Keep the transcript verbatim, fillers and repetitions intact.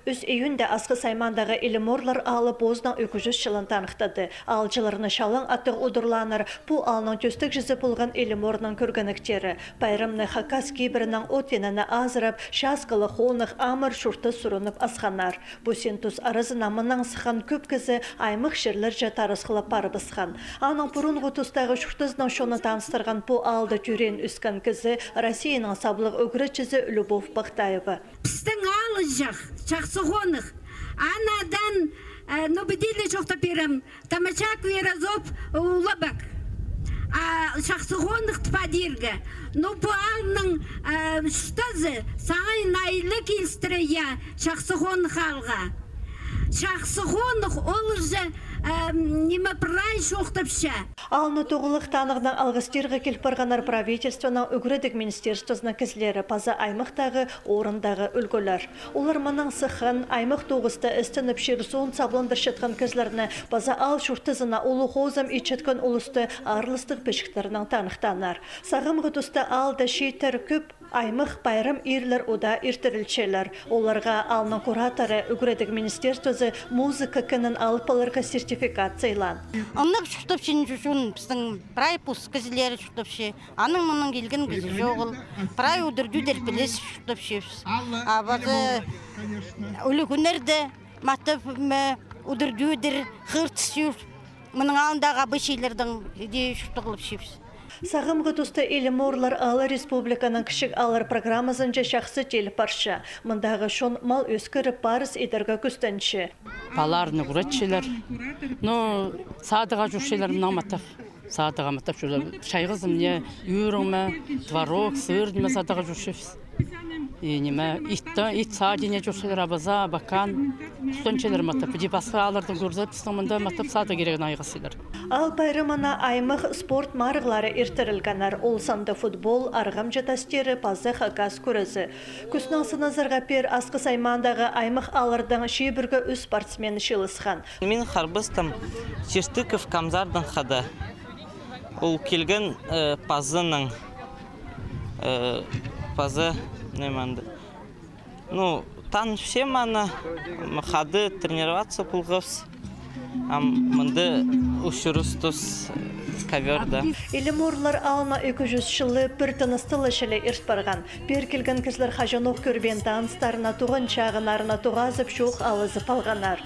Ӱс июньда Асхыс аймағындағы Илим Орлар аалы позының ікі чӱс чылын таныхтады. Аалҷыларны чалаң аттығ удурлааннар пу аалның тӧстегҷізі полған Илим Орның кӧргенектері. Пайрамны хакас кибірінең от инені азырап, часхылығ хоных, амыр чуртас сурынып асханнар. Пу син тус аразына мынаң сыххан кӧп кізі аймах чирлерҷе тарасхылап парыбысхан. Аның пурунғы тустағы чуртазынаң чонны таныстырған пу аалда тӧреен-ӧскен кізі Россияның саблығ ӱгретчізі Любовь Бахтаева. Пістің аалҷах чахсы хоных. Анаң, э, ну, піди ле чоохтап пирем, Тамачак, Верозов, Улабак. А чахсы хоных тіп адирға. Ну, пу аалның, э, чуртазы саңай айлығ килістіре, я, чахсы хоных аалға. Чахсы хоных ол уже, э, ниме, прай чоохтапча. Аалны тоғылах танығнаң алғыстирға кил парғаннар правительствоның, ӱгредіг министерствозының кізілері паза аймахтағы орындағы ӱлгӱлер. Олар мынаң сыххан аймах тоғыста істеніп чир-суун сабландырчатхан кізілерні паза аал чуртазына улуғ хозым итчеткен улусты аарластығ пічіктернең таныхтааннар. Сағамғы туста аалда чииттер кӧп, аймах пайрам иирлер удаа иртірілчелер. Оларға аалның кураторы, ӱгредіг министерствозы музыка кінін алып аларға сертификат сыйлаан. Аннаңар чуртапча чон, пістің прай пос кізілері чуртапча. Анаң-мынаң килген кізі чоғыл. Прай удур-тӧдір піліс чуртапчабыс. А паза ӱлӱкӱннерде матап, ме, удур-тӧдір, хыртыс чӧр. Мының алнындағы обычайлардаң иди чуртағлапчабыс. Сағамғы туста Илим Орлар аалы республиканың кічіг ааллар программазынҷа чахсы тиліп парча. Мындағы чон мал ӧскіріп, парыс идерге кӱстенче. Палаларны кӱретчелер. Ну, садығға чӧрчелер мынаң матап. Садығға матап чӧрчелер. Чайғызын, не, ӧӧрің ме, творог, сыр, ниме садығға чӧрчебіс. И ниме, итті, ит садине чӧрчелер, абаза, абакан. Кӱстенчелер матап. Піди пасха ааллардаң кӧрзе, пістің мында матап садығ кирегін айғасчалар. Аал пайрамына аймах спорт марығлары иртірілгеннер. Ол санда футбол, арғамҷы тастиры паза хакас кӱрезі. Кӱснің сыназарға пеер Асхыс аймағындағы аймах ааллардаң чибіргі ӱс спортсмен чыылысхан. Мин харбастым Чертыков Камзардаң хада. Ол килген, э, пазынаң, э, пазы, ниме анда. Ну, танысчам аны, м, хада тренироваться полғабыс. Ам мында ӱс чӱс тус ковёрда. Илим Орлар аалны ікі чӱс чылы пір тыныстығ ла чіли ирт парған. Пеер килген кізілер хаҷанох кӧрбеен таныстарына, туған чағыннарына тоғазып, чоох алызып алғаннар.